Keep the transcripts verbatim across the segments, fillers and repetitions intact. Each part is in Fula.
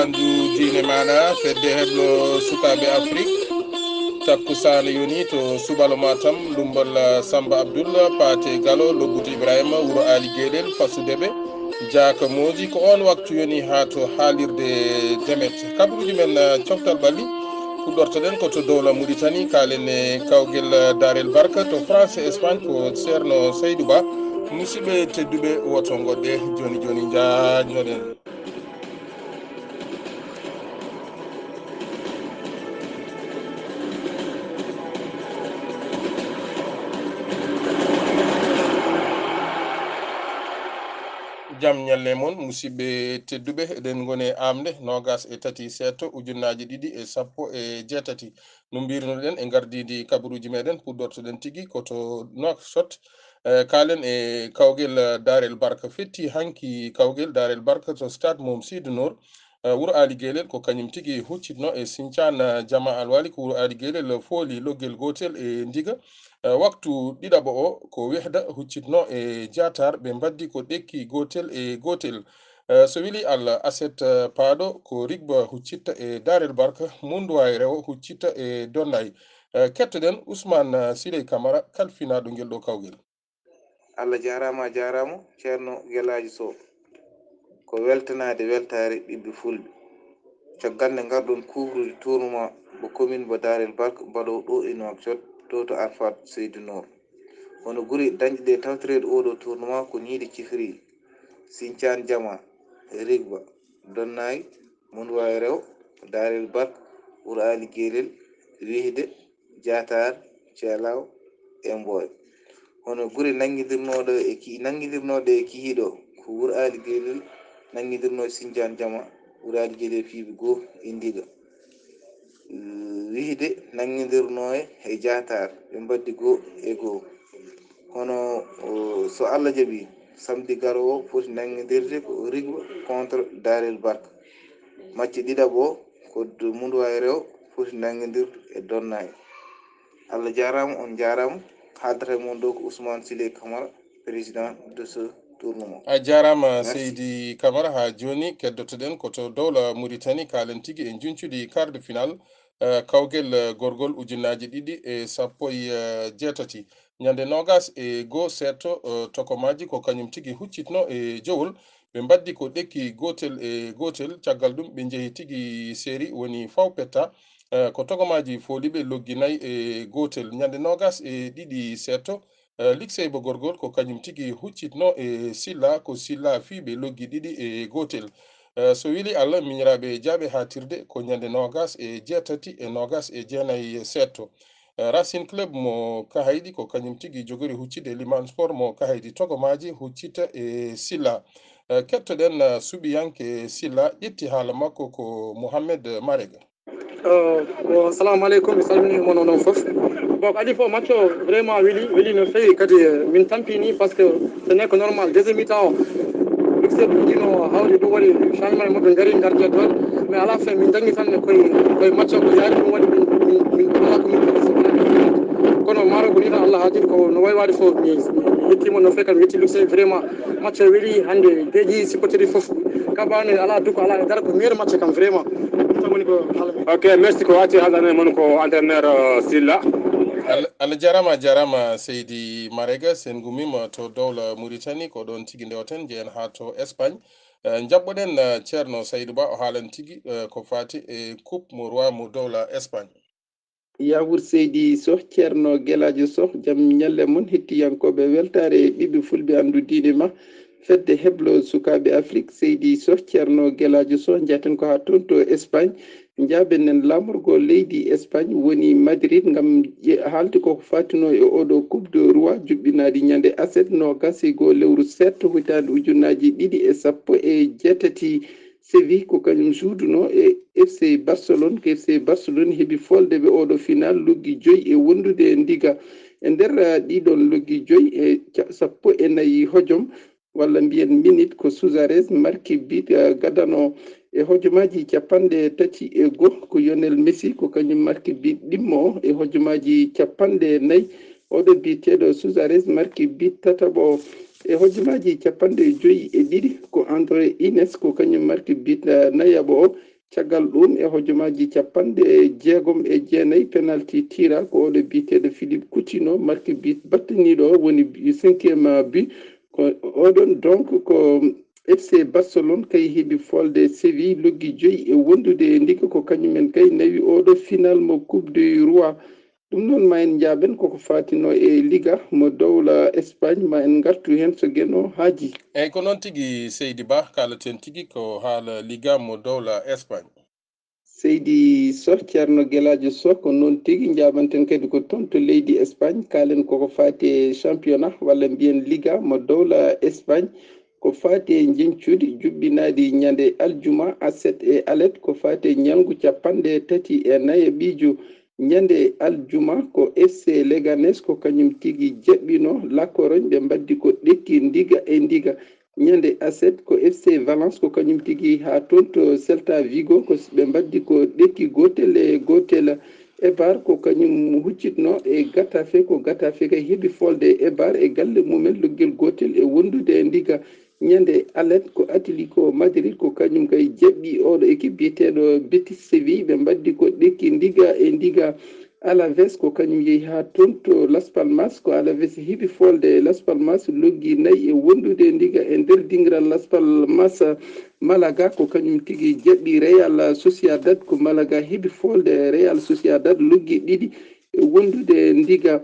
Ɓanndu diine maaɗa, fedde heblo sukaaɓe Afrik. Takkusaan yoni to Subalo Matam, Lumbal Samba Abdul, Paate Galo, Lobbutu Ibrahima, Wuro Ali Geelel, Fasudeɓe, Jaaka Mooji. Ko oon waktu yoni haa to haalirde Demet. Kabaruuji men, eh, coftal ɓalli, fuɗɗortoɗen ko to Dowla Muritani, kaalen e kawgel, eh, Daarel Barka to France e Espagne, ko Ceerno Saydu Ba. Musidɓe tedduɓe, woto ngoɗɗe, jooni jooni njaajnoɗen. Jam ñalle mon, musidɓe tedduɓe, eɗen ngoni e aamnde noogaas e tati seeɗto ujunnaaji ɗiɗi e sappo e jeetati. No mbirnuɗen e ngardiidi kabaruuji meɗen, puɗɗortoɗen tigi ko to Nouakchott. Eh, kaalen e kawgel, eh, Daarel Barka. Fetti hanki kawgel Daarel Barka to stade Mom Sidy Nour, eh, Wuro Ali Geelel ko kañum tigi huccitno e Sincaan, eh, Jama Alwali ko Wuro Ali Geelel fooli loggel gootel e Ndiga. Eh, waktu ɗiɗaɓo o ko Wehda huccitno e Jaatar, ɓe mbaddi ko ɗekki gootel e gootel. Eh, so weli Allah, aset, eh, paaɗo ko Rigba huccitta e Daarel Barka, Munduwaay Rewo huccitta e Donnay. Eh, kettoɗen Ousmane, eh, Siley Camara, kalfinaaɗo ngel ɗo kawgel. Allah jaaraama, a jaaraama, Ceerno Gelaajo Sow. Ko weltanaade weltaare ɓiɓɓe Fulɓe. Caggal nde ngarɗon kuuɓrude tournoi mo commune mo Daarel Barka mbaɗo ɗo e Nouakchott, to, to Arfat Seydi Noor. Hono gure dañɗe ɗe tawtoreede oo ɗoo tournoi ko nii ɗe cifiri: Sincaan Jama, Rigba, Donnaay, Munduwaay Rewo, Daarel Barka, Wuro Ali Geelel, Wihde, Jaataar, Ceelaaw e Mbooy. Hono gure nanngindirnooɗe e ki-, nanngindirnooɗe e kihiiɗo ko Wuro Ali Geelel nanngindirnoo e Sincaan Jama, Wuro Ali Geelel fiiɓe goo e Ndiga. Wihde nanngindirnoo e Jaataar, ɓe mbaddi goo e goo. Hono, o, so Allah jaɓii, samedi garoowo foti nanngindirde ko Rigba contre Daarel Barka. Macce ɗiɗaɓo o ko d-, Munduwaay Rewo foti nanngindirde e Donnaay. Allah jaaraama, on njaaraama. Haaldata e mon ɗo ko Ousmane Siley Camara, président de ce tournoi. A jaaraama, merci. Seydi Camara. Haa jooni, keddotoɗen ko to Dowla Muritani, kaalen tigi e njuncudi quart de finale, eh, kawgel, eh, gorgol ujunnaaji ɗiɗi e sappo e, eh, jeetati. Ñande noogaas e goo seeɗto, eh, tokomaaji ko kañum tigi huccitno e jowol. Ɓe mbaddi ko ɗekki gootel e gootel. Caggal ɗum, ɓe njehi tigi seeri, woni faw petta. Eh, ko tokomaaji fooliiɓe loggi nayi e gootel. Ñande noogaas e ɗiɗi seeɗto, eh, Likseyba Gorgol ko kañum tigi huccitno e Silla, ko Silla fiiɓe loggi ɗiɗi e gootel. Eh, so weli Allah, miñiraaɓe jaaɓe haatirde ko ñande noogaas e jeetati e noogaas e jeenayi seeɗto. Eh, Racing Club mo Kahaydi ko kañum tigi jogori huccitde Liman Sport mo Kahaydi, tokomaaji huccita e Silla. Eh, kettoɗen, eh, suɓiyanke Silla, ƴetti haala makko ko Mohamed Marega. Eh, ko, assalamu aleykum, mi salmini mon onon fof. Bon, ko adii fof, match o vraiment weli, weli no feewi, kadi, eh, min tampini, parce que ce n'est que normal. Deuxième mi-temps o, Luxembourg no hawri ɗum, waɗi changement e maɓɓe, ngari, ngardi e toon. Mais à la fin, min dañi tan koye, koye match o ko yaari, ɗum waɗi min, min, min, ala ko min kono Maroc ni tan, Allah haajii ko no wayi waade fof, mi, mi yettiima no feewi, kam mi yetti Luxembourg, vraiment. Match o weli hannde, peeji supporter fof. Kabane ala duko, ala e dara, ko meilleur match kam vraiment. Ɗum tan woni ko haala. Ok, merci. Ko acci haaldanee mon ko entraîneur, euh, Silla. Al-, Allah jaaraama, jaaraama Seydi Marega. Sen ngummiima to Dowla Muritani, ko ɗoon tigi ndewaten, njehen haa to Espagne. Eh, njaɓɓoɗen, eh, Ceerno Saydu Ba, o haalan tigi, eh, ko faati e coupe mo roi mo Dowla Espagne. Yaawur Seydi Soh, Ceerno Gelaajo Soh, jam ñalle mon, hettiyankooɓe weltaare e ɓiɓɓe Fulɓe anndu diine ma, fedde heblo sukaaɓe Afrik. Seydi Soh, Ceerno Gelaajo Soh, njahaten ko haa toon to Espagne, njaaben en laamorgo leydi Espagne woni Madrid ngam ƴe-, haalde ko ko faatino e oɗo Coupe de Roi juɓɓinaaɗi ñande aset noogas e goo lewru seeɗto hitaande ujunnaaji ɗiɗi e sappo e jeetati. Séville ko kañum suuduno e F C Barcelone. Ko F C Barcelone heɓi folde ɓe oɗo final loggi joyi e wondude e Ndiga. E nder, ah, ɗiɗon loggi joyi e ca-, sappo e nayi hojom, walla mbiyen minute, ko Suarez marki but, ah, gadano e hojomaaji capanɗe tati e goo. Ko Lionel Messi ko kañum marki but ɗimmo e hojomaaji capanɗe nayi. Oɗo biyeteeɗo Suarez marki but tataɓo e hojomaaji capanɗe joyi e ɗiɗi. Ko André Ines ko kañum marki but, ah, nayaɓo o. Caggal ɗum, e hojomaaji capanɗe jeegom e jeenayi, penalty tira ko oɗo biyeteeɗo Philippe Coutinho marki but battaniiɗo o, woni cinquième but. Ko oɗon donc ko F C Barcelone kay heɓi folde Séville loggi joyi e wondude e ndiga, ko kañum en kay nawi oɗo final mo Coupe du Roi. Ɗum noon ma en njaaben koko faatino e Liga mo dowla Espagne, ma en ngartu heen so Geno haaji. Eyyi, ko noon tigi, Seydi Ba, kaalaten tigi ko haala Liga mo dowla Espagne. Seydi Soh, Ceerno Gelaajo Soh, ko noon tigi, njaabanten kadi ko toon to leydi Espagne, kaalen koko faati e championnat walla mbiyen Liga mo dowla Espagne. Ko faati e njeñcuudi juɓɓinaaɗi ñande aljuma, aset e alet, ko faati e ñalngu capanɗe tati e nayaɓiijo ñande aljuma, ko F C Leganes ko kañum tigi jaɓɓino La Corogne, ɓe mbaddi ko ɗekki ndiga e ndiga. Ñande aset ko F C Valence ko kañum tigi haa toon to Celta Vigo, ko s-, ɓe mbaddi ko ɗekki gootel e gootel. Eibar ko kañum huccitno e Getafe, ko Getafe kay heɓi folde e Eibar e galle mumen loggel gootel e wondude e ndiga. Ñande alet ko Atlético Madrid ko kañum kay jaɓɓi oɗo équipe biyeteeɗo Betis Séville, ɓe mbaddi ko ɗekki ndiga e ndiga. Alaves ko kañum yehi haa toon to Las Palmas, ko Alaves heɓi folde Las Palmas loggi nayi e wondude e ndiga e nder dingiral Las Palmas. Malaga ko kañum tigi jaɓɓi Real Sociedad, ko Malaga heɓi folde Real Sociedad loggi ɗiɗi e wondude e ndiga.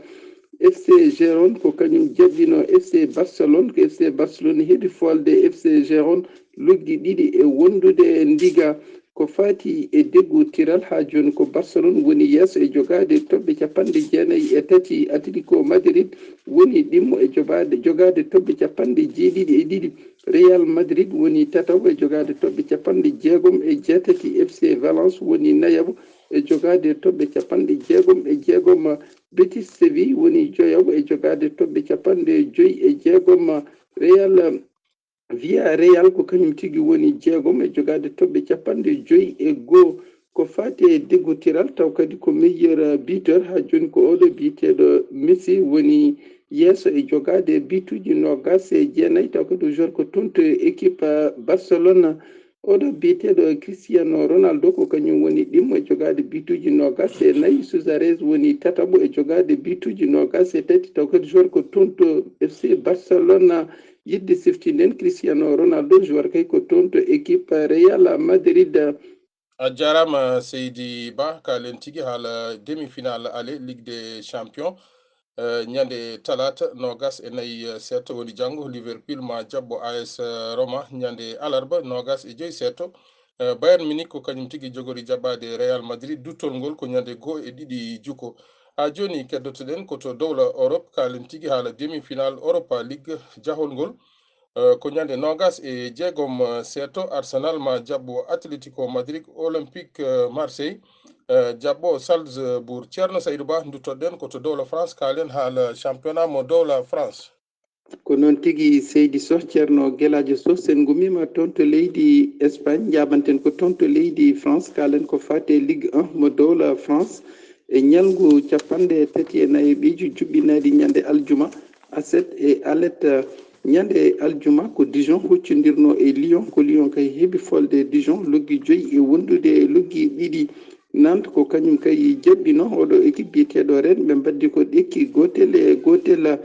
F C Gérone ko kañum jaɓɓino F C Barcelone, ko F C Barcelone heɓi folde F C Gérone loggi ɗiɗi e wondude e ndiga. Ko faati e deggu tiral haa jooni ko Barcelone woni yeeso e jogaade toɓɓe capanɗe jeenayi e tati, Atlético Madrid woni ɗimmo e jobaade, jogaade toɓɓe capanɗe jeeɗiɗi e ɗiɗi, Real Madrid woni tataɓo e jogaade toɓɓe capanɗe jeegom e jeetati, F C Valence woni nayaɓo e jogaade toɓɓe capanɗe jeegom e jeegom, Betis Séville woni joyaɓo e jogaade toɓɓe capanɗe joyi e jeegom, Real Villarreal ko kañum tigi woni jeegom e jogaade toɓɓe capanɗe joyi e goo. Ko faati e deggotiral, taw kadi ko meilleur buteur, haa jooni ko oɗo biyeteeɗo Messi woni yeeso e jogaade bituuji noogas e jeenayi, taw kadi o joueur ko toon to équipe Barcelone. Oɗo biyeteeɗo Cristiano Ronaldo ko kañum woni ɗimmo e jogaade bituuji noogas e nayi. Suarez woni tataɓo e jogaade bituuji noogas e tati, taw kadi joueur ko toon to F C Barcelone. Yiɗde siftinden Cristiano Ronaldo, joueur kay ko toon to équipe Real Madrid. A jaaraama, Seydi Ba, kaalen tigi haala demi-finale aller Ligue des Champions. Eh, ñande talaata noogas e nayi, eh, seeɗa woni janngo, Liverpool ma jaɓɓo A S Roma. Ñande alarba noogas e joyi seeɗa, eh, Bayern Munich ko kañum tigi jogori jaɓɓaade Real Madrid. Duttol ngol ko ñande goo e ɗiɗi juko. Haa jooni keddotoɗen ko to dowla Europe, kaalen tigi haala demi-finale Europa League jahol ngol. Eh, ko ñande noogas e jeegom, eh, seeɗa, Arsenal ma jaɓɓo Atletico Madrid, Olympique, eh, Marseille, eh, jaɓɓo Salzbourg. Ceerno Saydou Ba, nduttoɗen ko to dowla France, kaalen haala championnat mo dowla France. Ko noon tigi, Seydi Soh, Ceerno Gelaajo Soh, sen ngumiima toon to leydi Espagne, njaabanten ko toon to leydi France, kaalen ko faati e Ligue un mo dowla France. E ñalngu capanɗe tati e nayi ɓiiju juɓɓinaaɗi ñande aljuma, aset e alet, ñande aljuma ko Dijon huccondirno e Lyon, ko Lyon kay heɓi folde Dijon loggi joyi e wondude e loggi ɗiɗi. Nantes ko kañum kay jaɓɓino oɗo équipe biyeteeɗo Rennes, ɓe mbaddi ko ɗekki gootel e gootel.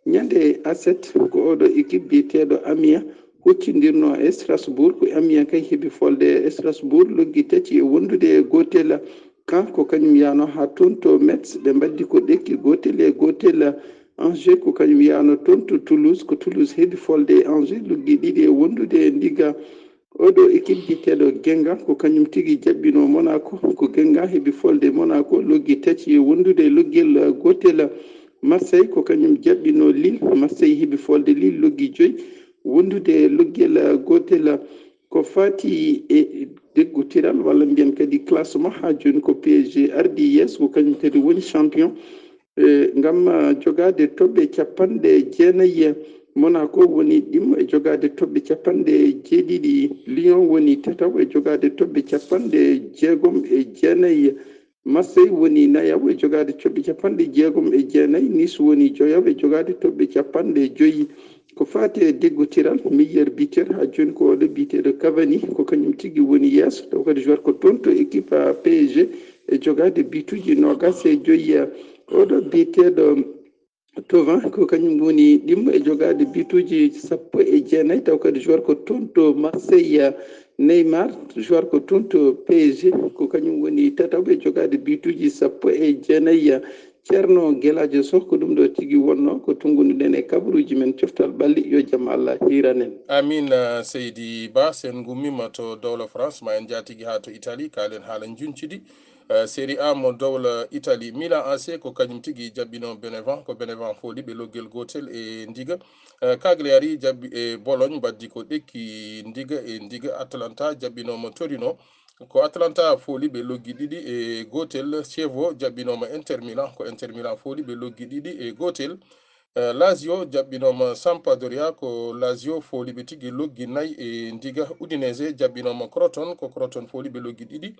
Ñande aset ko oɗo équipe biyeteeɗo Amiens huccondirno e Strasbourg, ko Amiens kay heɓi folde Strasbourg loggi tati e wondude e gootel. Caen ko kañum yahno haa toon to Metz, ɓe mbaddi ko ɗekki gootel e gootel. Angers ko kañum yahno toon to Toulouse, ko Toulouse heɓi folde e Angers loggi ɗiɗi e wondude e ndiga. Oɗo équipe biyeteeɗo Guingamp ko kañum tigi jaɓɓino Monaco, ko Guingamp heɓi folde Monaco loggi tati e wondude e loggel gootel. Marseille ko kañum jaɓɓino Lille, Marseille heɓi folde Lille loggi joyi wondude e loggel gootel. Ko faati e deggotiral walla mbiyen kadi classement, haa jooni ko P S G ardii yeeso, ko kañum kadi woni champion, eh, ngam, ah, jogaade toɓɓe capanɗe jeenayi. Monaco woni ɗimmo e jogaade toɓɓe capanɗe jeeɗiɗi. Lyon woni tataɓo e jogaade toɓɓe capanɗe jeegom e jeenayi. Marseille woni nayaɓo e jogaade toɓɓe capanɗe jeegom e jeenayi. Nice woni joyaɓo e jogaade toɓɓe capanɗe joyi. Ko faati e deggotiral, meilleur buteur, haa jooni ko oɗo biyeteeɗo Cavani, ko kañum tigi woni yeeso, taw kadi joueur ko toon to équipe P S G, e jogaade bituuji noogaas e joyi. Oɗo biyeteeɗo Thauvin, ko kañum woni ɗimmo e jogaade bituuji sappo e jeenayi, taw kadi joueur ko toon to Marseille. Neymar, joueur ko toon to P S G, ko kañum woni tataɓo e jogaade bituuji sappo e jeenayi. Ceerno Gelaajo Soh, ko ɗum ɗo tigi wonnoo, ko tunngunuɗen e kabaruuji men, coftal ɓalli, yo jam Allah hiiran en. Amin, eh, seydi Ba, sen ngummiima to dowla France, ma en njaatigi haa to Italie, kaalen haala njuncudi. Eh, Serie A mo dowla Italie, Milan A C ko kañum tigi jaɓɓino Benevent, ko Benevent fooli ɓe loggel gootel e ndiga. Eh, Cagliari jaɓɓi e Bologne, mbaddi ko ɗekki ndiga e ndiga. Atalanta jaɓɓinooma Torino, ko Atalanta fooli ɓe loggi ɗiɗi e gootel. Chievo jaɓɓinooma Inter Milan, ko Inter Milan fooli ɓe loggi ɗiɗi e gootel. Eh, Lazio jaɓɓinooma Sampdoria, ko Lazio fooli ɓe tigi loggi nayi e ndiga. Udinese jaɓɓinooma Crotone, ko Crotone fooli ɓe loggi ɗiɗi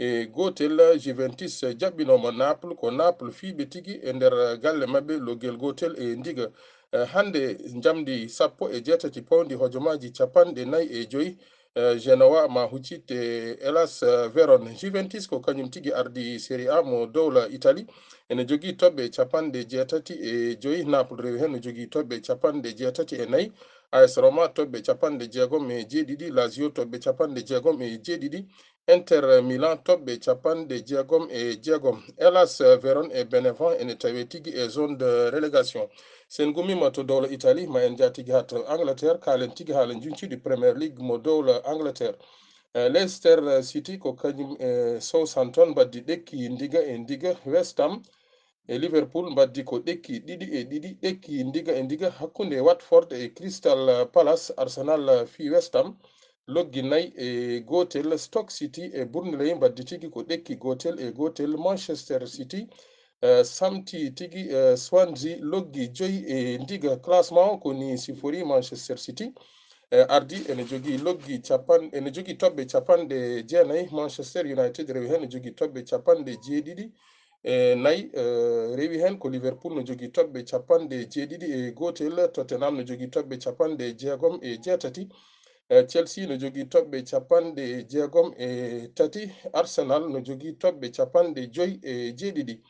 e gootel. Juventus jaɓɓinooma Naples, ko Naples fii ɓe tigi e nder galle maɓɓe loggel gootel e ndiga. Eh, hannde njamndi sappo e jeetati pawndi hojomaaji capanɗe nayi e joyi, eh, Genoa ma huccit e Hellas, eh, Verona. Juventus ko kañum tigi ardii Serie A mo dowla Italie, ene jogii toɓɓe capanɗe jeetati e joyi. Naples rewi heen, no jogii toɓɓe capanɗe jeetati e nayi. A S Roma toɓɓe capanɗe jeegom e jeeɗiɗi, Lazio toɓɓe capanɗe jeegom e jeeɗiɗi, Inter Milan toɓɓe capanɗe jeegom e jeegom. Hellas Verona e Benevent ene tawee tigi e zone de relégation. Sen ngummiima to dowla Italie, ma en njaatigi haa to Angleterre, kaalen tigi haala njuncudi Premier League mo dowla Angleterre. Eh, Leicester City ko kañum e Southampton mbaddi ɗekki ndiga e ndiga. West Ham e Liverpool mbaddi ko ɗekki ɗiɗi e ɗiɗi, ɗekki ndiga e ndiga. Hakkunde Watford e Crystal Palace, Arsenal fii West Ham loggi nayi e gootel. Stoke City e Burnley mbaddi tigi ko ɗekki gootel e gootel. Manchester City, eh, samti tigi, eh, Swansea loggi joyi e ndiga. Classement o ko ni sifori: Manchester City, eh, ardi, ene jogii loggi capan-, ene jogii toɓɓe capanɗe jeenayi. Manchester United rewi heen, no jogii toɓɓe capanɗe jeeɗiɗi e nayi, eh, rewi heen ko Liverpool, no jogii toɓɓe capanɗe jeeɗiɗi e gootel. Tottenham no jogii toɓɓe capanɗe jeegom e jeetati. Eh, Chelsea no jogii toɓɓe capanɗe jeegom e tati. Arsenal no jogii toɓɓe capanɗe joyi e jeeɗiɗi.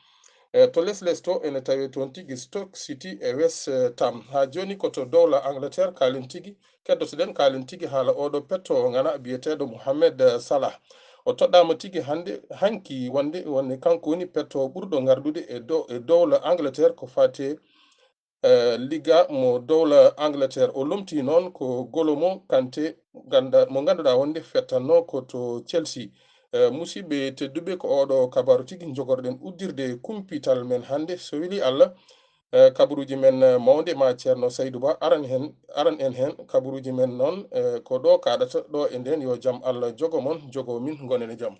Eh, to les les to ene tawee toon tigi Stoke City e West Ham. Haa jooni ko to dowla Angleterre kaalen tigi, keddoto-ɗen kaalen tigi haala oɗo petto ngana biyeteeɗo Mohamed Salah. O toɗɗaama tigi hannde, hanki wonde, wonde kanko woni petto ɓurɗo ngardude e do-, e dowla Angleterre ko faati, eh, Liga mo dowla Angleterre. O lomtii noon ko golo mo Kante, ganda-, mo ngannduɗaa wonde fettanno ko to Chelsea. Eh, musidɓe tedduɓe, ko oɗo kabaru tigi njogorɗen uddirde kumpital men hannde. So weli Allah, eh, kabaruuji men, eh, mawnde ma Ceerno Saydu Ba aran heen, aran en heen. Kabaruuji men noon, eh, ko ɗo kaɗata ɗo e ndeen. Yo jam Allah jogo mon, jogo min, ngonen e jam.